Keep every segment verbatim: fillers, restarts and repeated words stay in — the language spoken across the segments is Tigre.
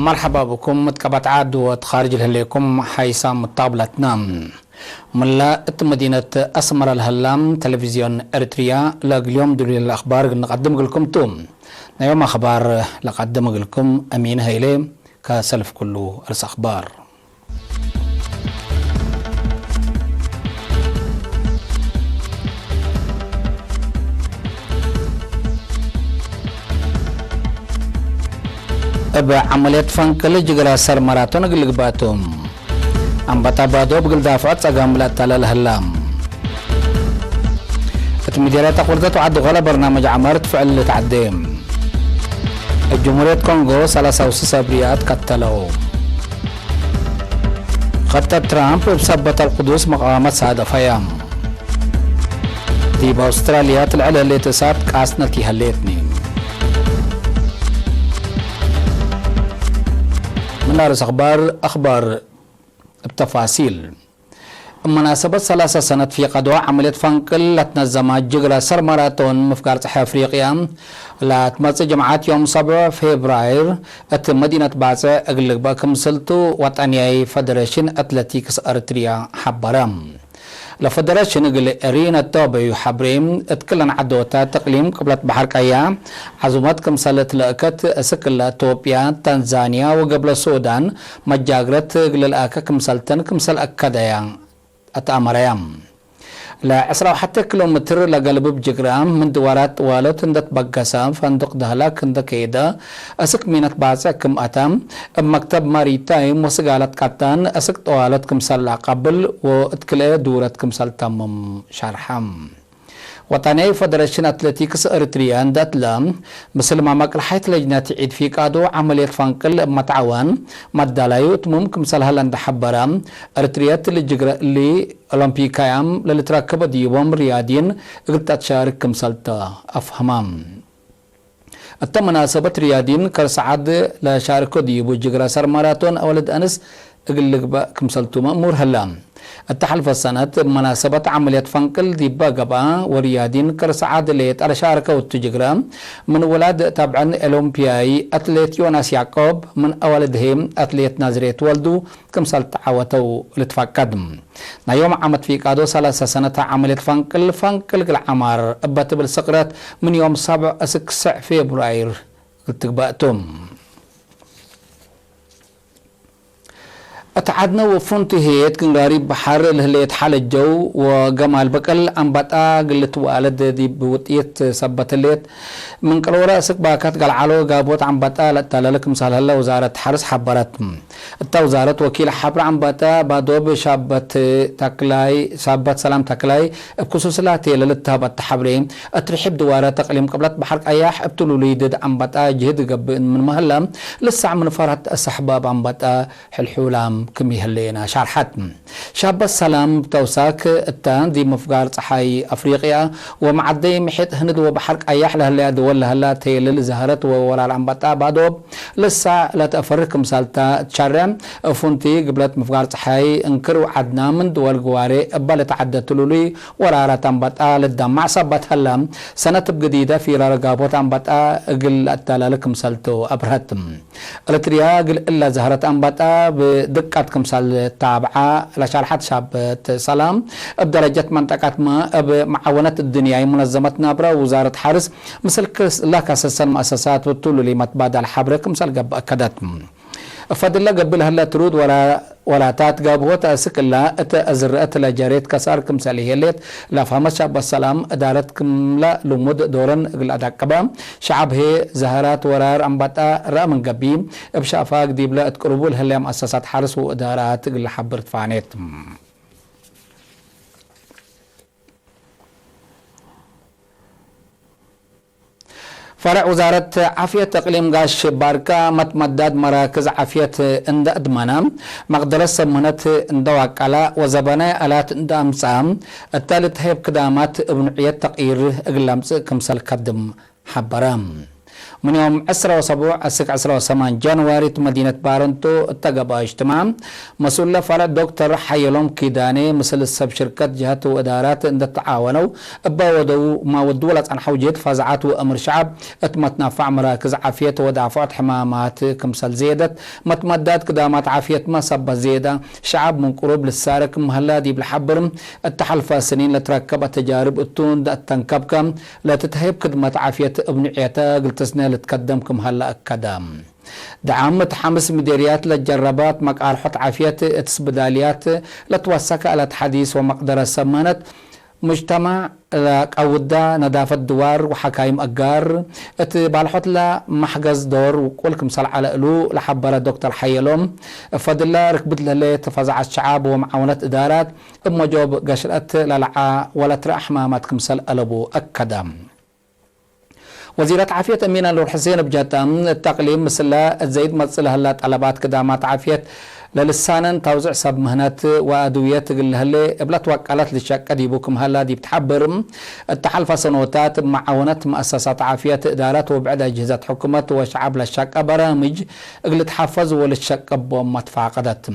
መርሐባ ብኩም። እት ቀበት ዐድ ወእት ኻርጅ ለህሌኩም ሓይሳም ጣብለትነ። ምለ እት መዲነት አስመረ ለሀላ ተለቪዝዮን ኤረትርያ ለእግልዮም ዱሉይ ለአክባር እግል ንቀድም እግልኩም ቱ። ናይ ዮም አክባር ለቀድም እግልኩም አሚን ሀይሌ። ከሰልፍ ኩሉ ርእስ አክባር። እብ ዐመልየት ፈንቅል ጅግረ ሰር መራቶን እግል ልግባእ ቱ። አንበጣ ባዶብ እግል ዳፍዖት ጸገም ለአታለል ህላ። እት ምዴርየት አቁርደት ወዐድ ጎለ በርናምጅ ዐመር እት ፍዕል ልትዐዴ። እብ ጅምሁርየት ኮንጎ ሰላሳ ወስስ አብርያት ቀተለው። ኸጠት ትራምፕ እብ ሰበት አልቁዱስ መቃወመት ሳደፈየ። ዲብ አውስትራልያ ትልዕል ህሌት እሳት ቃስነት ይሀሌትኒ። ምን አርስ አክባር፣ አክባር እብ ተፋሲል። እብ መናሰበት ሰላሳ ሰነት ፊቀዶ ዐመልየት ፈንቅል ለትነዘማ ጅግረ ሰር ማራቶን ምፍጋር ጸሓይ አፍሪቅያ ለትመጽእ ጅምዓት ዮም ሰብዕ ፌብራይር እት መዲነት ባጽዕ እግል ልግበእ ክምስልቱ ወጠንያይ ፈደሬሽን አትሌቲክስ ኤረትርያ ሐበረ። ለፈደሬሽን እግል ኤሪነቶ በዩ ሐብሬ እት ክለን ዐዶታት እቅሊም ቅብለት በሐር ቀያሕ ዐዙመት ክምሰል ትለእከት፣ እስክ እለ ኢትዮጵያ፣ ታንዛንያ ወገብለ ሱዳን መጃግረት እግል ልአከ ክምሰልተን ክምሰል አከደያ አትአመረያ። ለዐስራ ወሐቴ ኪሎ ሜትር ለገልብብ ጅግረ ምን ድዋራት ጠዋሎት እንደ ትበገሰ፣ ፈንዱቅ ደህላክ እንደ ከይደ፣ እስክ ሚነት ባጽዕ ክም አተ፣ እብ መክተብ ማሪታይም ወስጋለት ቀጣን እስክ ጠዋሎት ክምሰል ለአቀብል ወእት ክልኤ ዱረት ክምሰል ተምም ሸርሐ። ወጠንያይ ፈደሬሽን አትሌቲክስ ኤረትርያ እንደ እትለ፣ ምስል ማመቅልሓይት ለጅነት ዒድ ፊቃዶ ዐመልየት ፈንቅል እብ መትዓወን መዳላዩ እትምም ክምሰል ሀለ እንደ ሐበረ፣ ኤረትርየት ለጅግረ እሊ ኦሎምፒካያም ለልትረከበ ዲቦም ርያዲን እግል ተትሻርክ ክምሰል ተ አፍሀመ። እተ መናሰበት ርያዲን ከርስ ዐድ ለሻርኮ ዲቡ ጅግረ ሰር ማራቶን አወልድ አንስ እግል ልግበእ ክምሰልቱ መእሙር ሀለ። እተ ሐልፈ ሰነት እብ መናሰበት ዐመልየት ፈንቅል ዲበ ገብአ ወርያዲን ከርስ ዐድ ሌጠ ለሻርከው እቱ ጅግረ ምን ውላድ ተብዐን ኦሎምፒያይ አትሌት ዮናስ ያዕቆብ ምን አወልድሄ አትሌት ናዝሬት ወልዱ ክምሰል ተዓወተው ልትፈቀድ። ናይ ዮም ዓመት ፊቃዶ ሰላሳ ሰነተ ዐመልየት ፈንቅል፣ ፈንቅል እግል ዐማር እበ ትብል ስቅረት ምን ዮም ሰብዕ እስክ ስዕ ፌብሩዋይር እግል ትግበእ ቱ። እት ዐድነ ወፉንቲ ህዬት ግንጋሪብ በሐር ለህሌት ሐለጀው ወገማል በቀል አንበጣ እግል ልትዋለድ ዲብ ውጥየት ሰበት ህሌት። ምን ቅሎረ እስክ ባካት ገልዓሎ ጋቦት አንበጣ ለእታለለ ክምሰል ህለ ውዛረት ሐርስ ሐበረት። እተ ውዛረት ወኪል ሐብረ አንበጣ ባዶብ ሻበት ተክላይ፣ ሻበት ሰላም ተክላይ እብ ክሱስ ላቴ ለልትሀብ አተሐብሬ፣ እት ርሒብ ድዋረት እቅሊም ቅብለት በሐር ቀያሕ እብ ትሉሉይ ድድ አንበጣ ጅህድ ገብእ ምንመ ህለ፣ ልሳዕ ምን ፈርሀት አሰሕባብ አንበጣ ሕልሑላም ክም ይህሌነ ሻርሐት። ሻበት ሰላም ተውሳክ እተ ዲብ ምፍጋር ጸሓይ አፍሪቅያ ወመዐደይ ምሒጥ ህንድ ወበሐር ቀያሕ ለህለያ ድወል ለህላ ቴልል ዘህረት ወወራር አንበጣ ባዶብ ልሳዕ ለተአፈርህ ክምሰልተ ትሸሬ። እፉንቲ ግብለት ምፍጋር ጸሓይ እንክር ወዐድና ምን ድወል ግዋሬ እበ ለተዐደ ትሉሉይ ወራራት አንበጣ ልደማዕ ሰበት ሀለ። ሰነት እብ ግዲደ ፊራር ጋቦት አንበጣ እግል ለአተላለ ክምሰልቱ አብርሀት። ኤረትርያ እግል እለ ዘህረት አንበጣ ብድቀት ክምሰል ታብዓ ለሻርሐት ሻበት ሰላም፣ እብ ደረጀት መንጠቀትመ እብ መዓወነት እድንያይ ሙነዘመት ናብረ ውዛረት ሐርስ ምስል ክስ-፣ ለከሰሰን መአሰሳት ወቱሉሊ መትባዳል ሐብረ ክምሰል ገብእ አከደት። እፈድለ ገብእ ለህለ ትሩድ ወላ-፣ ወላታት ጋብሆት አስክ እላ እተ አዝረአት ለጀሬት ከሳር ክምሰል ይሄሌት ለአፍሀመት ሻበት ሰላም እዳረት ክምለ ልሙድ ዶረን እግል አዳቅበ፣ ሸዐብ ህዬ ዘህራት ወራር አንበጣ ረአ ምን ገብእ፣ እብ ሻፋግ ዲብለ እት ቅሩቡ ለህለየ መአሰሳት ሐርስ ወእዳራት እግል ለሐብር ትፋኔት። ፈርዕ ውዛረት ዓፍየት እቅሊም ጋሽ ባርካ መትመዳድ መራክዝ ዓፍየት እንደ አድመነ፣ መቅደረት ሰብ ምህነት እንደ ዋቀላ ወዘበናይ አላት እንደ አምጽአ፣ እተ ልትሀየብ ክዳማት እብ ኑዕየት ተቅይር እግል ለምጽእ ክምሰል ከድም ሐበረ። ምን ዮም ዕስራ ወሰቡዕ አስክ ዕስራ ወሰማን ጃንዋሪ እት መዲነት ባረንቶ እተ ገብአ እጅትማዕ፣ መስኡል ለፈርዕ ዶክተር ሐየሎም ኪዳኔ ምስል ሰብ ሽርከት ጀሀት ወእዳራት እንደ ተዓወነው፣ እበ ወደው ማወድዎ ለጸንሐው ጅህድ ፈዛዐት ወእምር ሸዐብ እት መትናፋዕ መራክዝ ዓፍየት ወዳፍዖት ሕማማት ክምሰል ዜደት፣ መትመዳት ክዳማት ዓፍየትመ ሰበት ዜደ፣ ሸዐብ ምን ቅሩብ ልሳረክ ምህላ ዲብ ለሐብር፣ እተ ሐልፈ ስኒን ለትረከበ ተጃርብ እቱ እንደ አተንከብከ፣ ለትትሀይብ ክድመት ዓፍየት እብ ኑዕየተ እግል ትስነ ልትከደም ክም ሀለ አከደ። ደዓም እት ሐምስ ምዴርያት ለጀረባት መቃርሖት ዓፍየት እት ስብዳልያት ለትወሰከ አለት ሐዲስ ወመቅደረት ሰብ ምህነት ሙጅተማዕ ለቀውዳ ነዳፈት ድዋር ወሐካይም አጋር እት ባልሖት ለመሕገዝ ዶር ውቁል ክምሰል ዐለ እሉ ለሐበረ ዶክተር ሐየሎም፣ እብ ፈድለ ርክብት ለህሌት ፈዛዐት ሸዐብ ወመዓውነት እዳራት እብ መጆብ ገሽረት ለለዐ ወለትረአ ሕማማት ክምሰል አለቡ አከደ። ወዚረት ዓፍየት አሚነ ኑር ሕሴን እብ ጀጠ፣ እት አቅሊም ምስለ እት ዘይድ መጽእ ለህለ ጠለባት ክዳማት ዓፍየት ለልሳንን ተውዝዕ ሰብ ምህነት ወአድውየት እግል ለህሌ እብ ለትወቀለት ልሸቀ ዲቡ ክም ሀላ ዲብ ተሐብር፣ እተ ሐልፈ ሰኖታት እብ መዓውነት መአሰሳት ዓፍየት፣ እዳረት ወብዕድ አጅህዘት ሕኩመት ወሸዐብ ለሸቀ በራምጅ እግል ልትሐፈዝ ወልትሸቀ ቦም መትፋቀደት።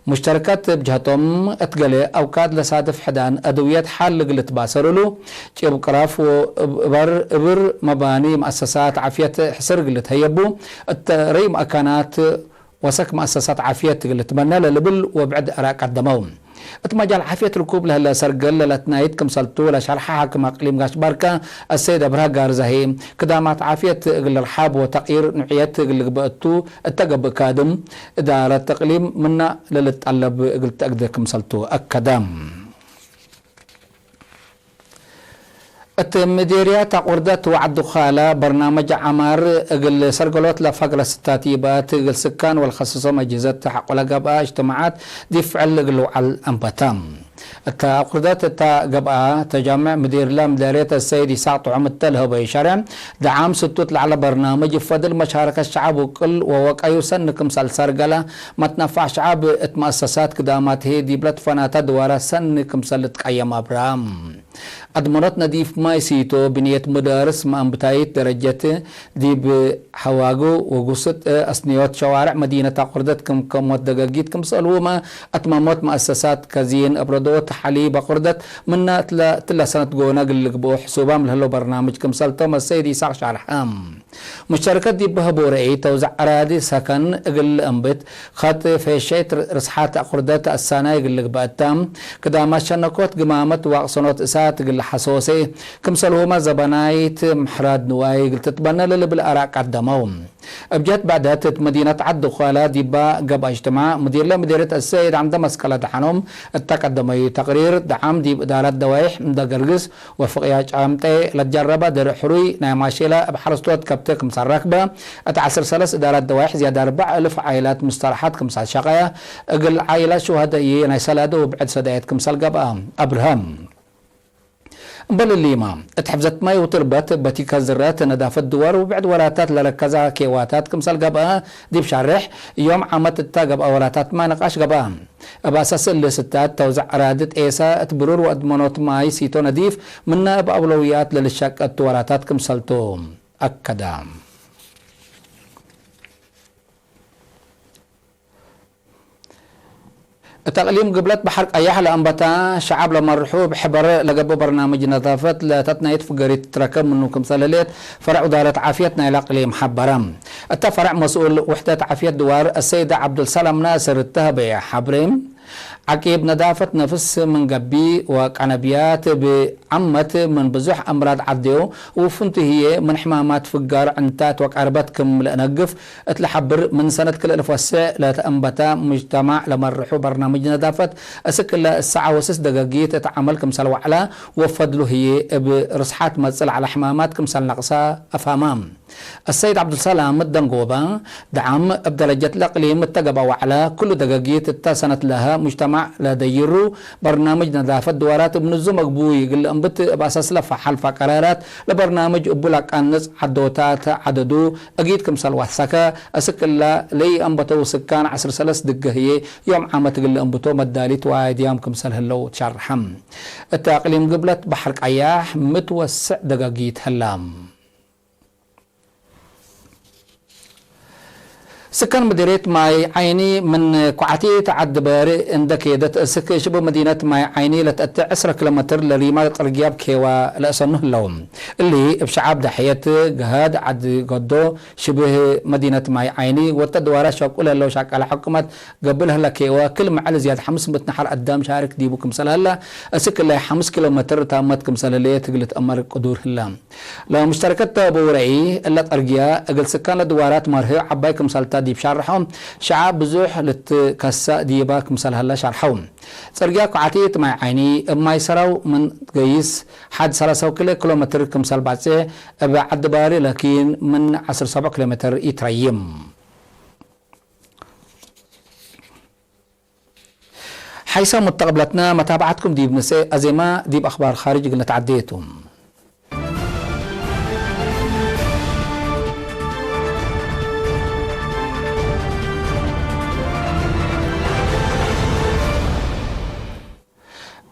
ሙሽተርከት እብ ጀህቶም፣ እት ገሌ አውካት ለሳድፍ ሕዳን አድውየት ሐል እግል ልትባሰር እሉ፣ ጭብ ቅረፍ ወእብ-፣ እበር፣ እብር መባኒ መአሰሳት ዓፍየት ሕስር እግል ልትሀየቡ፣ እተ ረይ መአካናት ወሰክ መአሰሳት ዓፍየት እግል ልትበነ ለልብል ወብዕድ አራእ ቀደመው። እት መጃል ዓፍየት ርኩብ ለህለ ሰርገል ለለትናይት ክምሰልቱ ለሸርሐ ሓክም አቅሊም ጋሽ ባርከ አሰይድ አብርሃ ጋርዛሄ፣ ክዳማት ዓፍየት እግል ርሓብ ወተቅይር ኑዕየት እግል ልግበእ እቱ እተ ገብእ ካድም፣ እዳረት እቅሊም ምና ለልትጠለብ እግል ተአግደ ክምሰልቱ አከደ። እት ምዴርያት አቁርደት ወዐድ ዱኻለ በርናመጅ ዐማር እግል ሰርገሎት ለፈግረ ስታቲባት እግል ስካን ወልከሰሶም አጅህዘት ሐቆ ለገብአ እጅትማዓት ዲብ ፍዕል እግል ልውዓል አንበተ። እተ አቁርደት እተ ገብአ ተጃምዕ ምዲርለ ምዳርየት አሰይድ ይስሐቅ ጥዑም እተ ለሀበዩ ሸርሕ፣ ደዓም ስቱት ለዐለ በርናምጅ እብ ፈድል መሻረከት ሸዐብ ውቅል ወወቀዩ ሰኒ ክምሰል ሰርገለ፣ መትነፋዕ ሸዐብ እት መአሰሳት ክዳማት ህይ ዲብለ ትፈናተ ድዋራት ሰኒ ክምሰል ልትቀየም አብርሀ። አድመኖት ነዲፍ ማይ ሲቶ፣ ብንየት መዳርስ፣ መአንብታይት ደረጀት ዲብ ሐዋጉ ወጉስጥ አስንዮት ሸዋርዕ መዲነት አቁርደት ክም ከሞት ደገጊት ክምሰልሁመ አትመሞት መአሰሳት ከዚን፣ አብረዶት፣ ሐሊብ አቁርደት ምነ እትለ ሰነት ጎነ እግል ልግብኦ ሕሱባም ለህለው በርናምጅ ክምሰልቶም አሰይድ ይስሐቅ ሻርሐ። ሙሸረከት ዲብ ሀቦ ረአይ ተውዘዕ አራዲ ሰከን እግል ለአንብት፣ ከጥ ፌሸይት ርስሓት አቁርደት አሳናይ እግል ልግበአታ፣ ክዳማት ሸነኮት ግማመት ዋቅሰኖት እሳት እግል ለሐሶሴ፣ ክምሰልሁመ ዘበናይት ምሕራድ ንዋይ እግል ትትበነ ለልብል አራእ ቀደመው። እብ ጀህት ብዕደት እት መዲነት ዐድ ዱኻለ ዲባ ገብአ እጅትማዕ፣ ሙዲርለ ምዴርየት አሰይድ ዐምደ መስቀለ ደሐኖም እተ ቀደመዩ ተቅሪር፣ ደዓም ዲብ እዳረት ደዋይሕ እምደ ገርግስ ወፍቅያ ጫምጤ ለትጀረበ ድርዕ ሕሩይ ናይ ማሼለ እብ ሐረስቶት ከብት ክምሰል ረክበ፣ እት ዐስር ሰለስ እዳረት ደዋይሕ ዝያድ አርበዕ እልፍ ዓኢላት ሙስተራሐት ክምሰል ሸቀየ፣ እግል ዓኢላት ሹሀደኢ ናይ ሰላደ ወብዕድ ሰዳየት ክምሰል ገብአ። አብርሀም እምበል እሊመ፣ እት ሕፍዘት ማይ ወትርበት፣ በቲከ ዝረት፣ ነዳፈት ድዋር ወብዕድ ወላታት ለረከዘ ኬዋታት ክምሰል ገብአ ዲብ ሻሬሕ ዮም ዓመት እተ ገብአ ወላታትመ ንቃሽ ገብአ። እብ አሳስ እሊ ስታት ተውዘዕ አራዲ ጤሰ እት ብሩር ወአድመኖት ማይ ሲቶ ነዲፍ ምነ እብ አውለውያት ለልሸቀ እቱ ወላታት ክምሰልቱ አከደ። እት አቅሊም ግብለት በሐር ቀያሕ ለአንበታ ሸዐብ ለመርሑ እብ ሕበር ለገብእ በርናምጅ ነዛፈት ለተትናይት ፍገሪት ትትረከብ ምኑ ክምሰል ህሌት ፈርዕ ውዳረት ዓፍየት ናይለ አቅሊም ሐበረ። እተ ፈርዕ መስኡል ውሕደት ዓፍየት ድዋር አሰይድ ዐብዱልሰላም ናስር እተ ሀበየ ሐብሬ፣ ዐቂብ ነዛፈት ነፍስ ምን ገቢእ ወቀነብያት እብ ዓመት ምን ብዙሕ አምራድ ዐዴው ውፍንቱ ህዬ ምን ሕማማት ፍጋር ዕንታት ወቀርበት ክም ለእነግፍ እት ለሐብር፣ ምን ሰነት ክልኤ እልፍ ወስዕ ለተአንበተ ሙጅተማዕ ለመርሑ በርናምጅ ነዛፈት፣ እስክ እለ እሰዓ ወስስ ደገጊት እት ዐመል ክምሰል ወዐለ ወፈድሉ ህዬ፣ እብ ርስሓት መጽእ ለዐለ ሕማማት ክምሰል ነቅሰ አፍሀመ። አሰይድ ዐብዱልሰላም ደንጎበ፣ ደዓም እብ ደረጀት ለእቅሊም እተ ገብአ ወዐለ፣ ክሉ ደገጊት እተ ሰነት ለሀ ሙጅተማዕ ለደይሩ በርናምጅ ነዛፈት ድዋራት እብ ንዙም አግቡይ እግል ለእንብት እብ አሳስ ለፈሐል ፈቀራራት ለበርናምጅ እቡ ለአቃንጽ ዐዶታት ዐደዱ እጊት ክምሰል ወሰከ፣ እስክ እለ ለኢአንበተው ስካን ዐስር ሰለስ ድገ ህዬ ዮም ዓመት እግል ለእንብቶ መዳሊት ወአይድያም ክምሰል ህለው ትሸርሐ። እተ አቅሊም ግብለት በሐር ቀያሕ ምትወሰዕ ደገጊት ህላ። ስካን ምዲርየት ማይ ዓይኒ ምን ኮዓቲት ዐድ ባሪ እንደ ኬደት፣ እስክ ሽቡ መዲነት ማይ ዓይኒ ለተአቲ ዕስረ ኪሎ ሜትር ለሪማ ጥርግያብ ኬዋ ለአሰኑ ህለው። እሊ እብ ሸዓብ ዳሕየት ገሃድ ዐድ ገዶ ሽብህ መዲነት ማይ ዓይኒ ወተ ድዋራት ሸቁ ለህለው ሻቃላ ሕኩመት ገብእ ለህለ ኬዋ፣ ክል መዐል ዝያድ ሐምስ ምእት ነሐር አዳም ሻርክ ዲቡ ክምሰል ሀላ፣ እስክ እለ ሐምስ ኪሎ ሜትር ታመት ክምሰል ህሌት እግል ልትአመር ቅዱር ህላ። ለሙሽተረከት ቡረኢ እለ ጠርግያ እግል ስካን ለድዋራት መርህዮ ዐባይ ክምሰልታ ዲብ ሻርሖ፣ ሸዓብ ብዙሕ ልትከሰእ ዲባ ክምሰል ሀለ ሻርሐው። ጸርግያ ኮዓቲት ማይ ዓይኒ እብ ማይ ሰራው ምን ገይስ ሐድ ሰላሳ ወክልኤ ኪሎ ሜትር ክምሰል ባጽዕ፣ እብ ዐድ ባሪ ላኪን ምን ዐስር ሰብዕ ኪሎ ሜትር ኢትረይም። ሓይሳም ሙተቅብለትነ መታብዐትኩም ዲብ ንስኤ አዜመ ዲብ አኽባር ካርጅ እግል ነትዐዴ ቱ።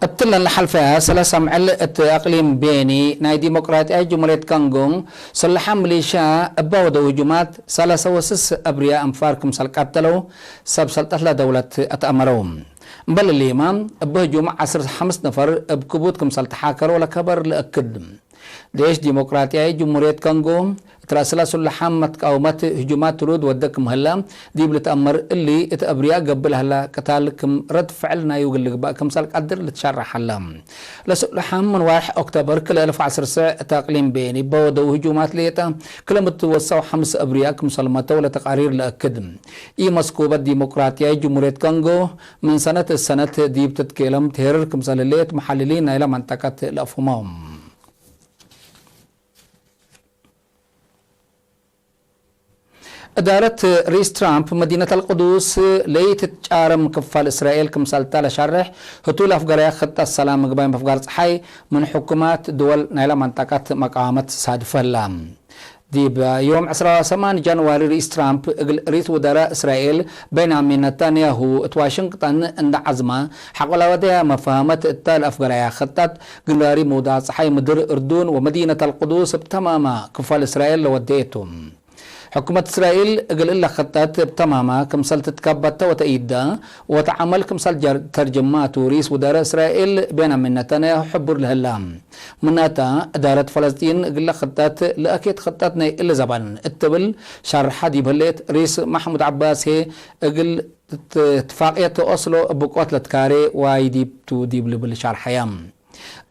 እትለን ለሐልፈ ሰለስ አምዕል እት አቅሊም ቤኒ ናይ ዲሞቅራጥያይት ጅምሁርየት ኮንጎ፣ ሰለሐ ሚሊሻ እበ ወደው ህጁማት ሰለሰ ወስስ አብርያ አንፋር ክምሰል ቀተለው ሰብ ሰልጠት ለደውለት አትአመረው። እምበል እሊመ፣ እብ ህጁም ዐስር ሐምስ ነፈር እብ ክቡድ ክምሰል ተሓከሮ ለከበር ለእክድ። ዴሽ ዲሞቅራጥያይ ጅምሁርየት ኮንጎ፣ እት ረአስለ ሱለሓም መትቃውመት ህጁማት ትሩድ ወደ ክም ህለ ዲብ ልትአመር፣ እሊ እት አብርያ ገብእ ለህለ ቅታል ክም ረድ ፍዕል ናዩ እግል ልግበእ ክምሰል ቀድር ልትሸረሕ ሀለ። ለሱለሓም ምን ዋርሕ ኦክቶበር ክልኤ አልፍ ወዐስር ስዕ እት አቅሊም ቤኒ በወደው ህጁማት ሌጠ፣ ክለ ምትወሰው ሐምስ አብርያ ክምሰል መተው ለተቃሪር ለአክድ። ኢመስኩበት ዲሞቅራጥያይ ጅምሁርየት ኮንጎ፣ ምን ሰነት እሰነት ዲብ ትትኬለም ትሄርር ክምሰል ህሌት መሐልሊን ናይለ መንጠቀት ለአፍሁመው። እዳረት ሪስ ትራምፕ መዲነት አልቅዱስ ለኢትትጫረም ክፋል እስራኤል ክምሰልተ ለሸርሕ ህቱ ለአፍገረየ ክጠት ሰላም ምግባይ መፍጋር ጸሓይ ምን ሕኩማት ድወል ናይለ መንጠቀት መቃወመት ሳድፈ ህላ። ዲብ ዮም ዕስራ ወሰማን ጃንዋሪ ሪስ ትራምፕ እግል ሪስ ውደራእ እስራኤል ቤንያሚን ነታንያሁ እት ዋሽንግጠን እንደ ዐዝመ፣ ሐቆ ለወደየ መፋህመት እተ ለአፍገረየ ክጠት ግንራሪ ምውዳቅ ጸሓይ ምድር እርዱን ወመዲነት አልቅዱስ እብ ተማመ ክፋል እስራኤል ለወደየ ቱ። ሕኩመት እስራኤል እግል እለ ክጠት እብ ተማመ ክምሰል ትትከበተ ወተኢደ ወተዓመል ክምሰል ጀር-፣ ተርጅማቱ ሪስ ውደራእ እስራኤል ቤንያሚን ነታንያሁ ሕቡር ለህላ። ምናተ፣ እዳረት ፈለስጢን እግለ ክጠት ለአኬት ክጠት ናይ እሊ ዘበን እት ትብል ሸርሐ ዲብ ህሌት፣ ሪስ መሕሙድ ዐባስ ህዬ እግል እትፋቅየት ኦስሎ እብ ብቆት ለትካሬ ዋይ ዲብ ቱ ዲብ ልብል ሸርሐየ።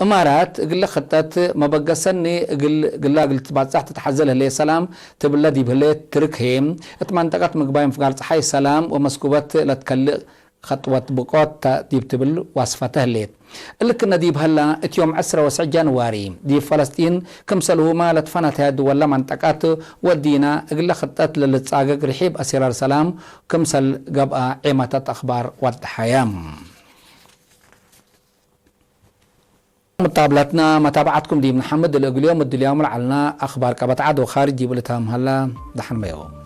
እማራት እግለ ክጠት መበገሰኒ እግል ግላ እግል ትትባጻሕ ትትሐዘ ለህሌት ሰላም ትብለ ዲብ ህሌት፣ ትርክ ህዬ እት መንጠቀት ምግባይ ምፍጋር ጸሓይ ሰላም ወመስኩበት ለትከልእ ከጥወት ብቆት ተ ዲብ ትብል ዋስፈተ ህሌት። እሊ ክነ ዲብ ሀላ፣ እት ዮም ዕስረ ወሰዕ ጃንዋሪ፣ ዲብ ፈለስጢን ክምሰልሁመ ለትፈነተየ ድወለ መንጠቀት ወዲነ፣ እግለ ክጠት ለልትጻገግ ርሒብ አሲራር ሰላም ክምሰል ገብአ ዔመተት አክባር ወደሐየ። ሙታብለትነ መታብዐትኩም ዲብ ነሐምድ፣ ለእግል ዮም እድልያሙ ለዐልነ አክባር ቀበት ዐድ ወካርጅ ዲብ ልታም ሀለ። ደሐን መዮም።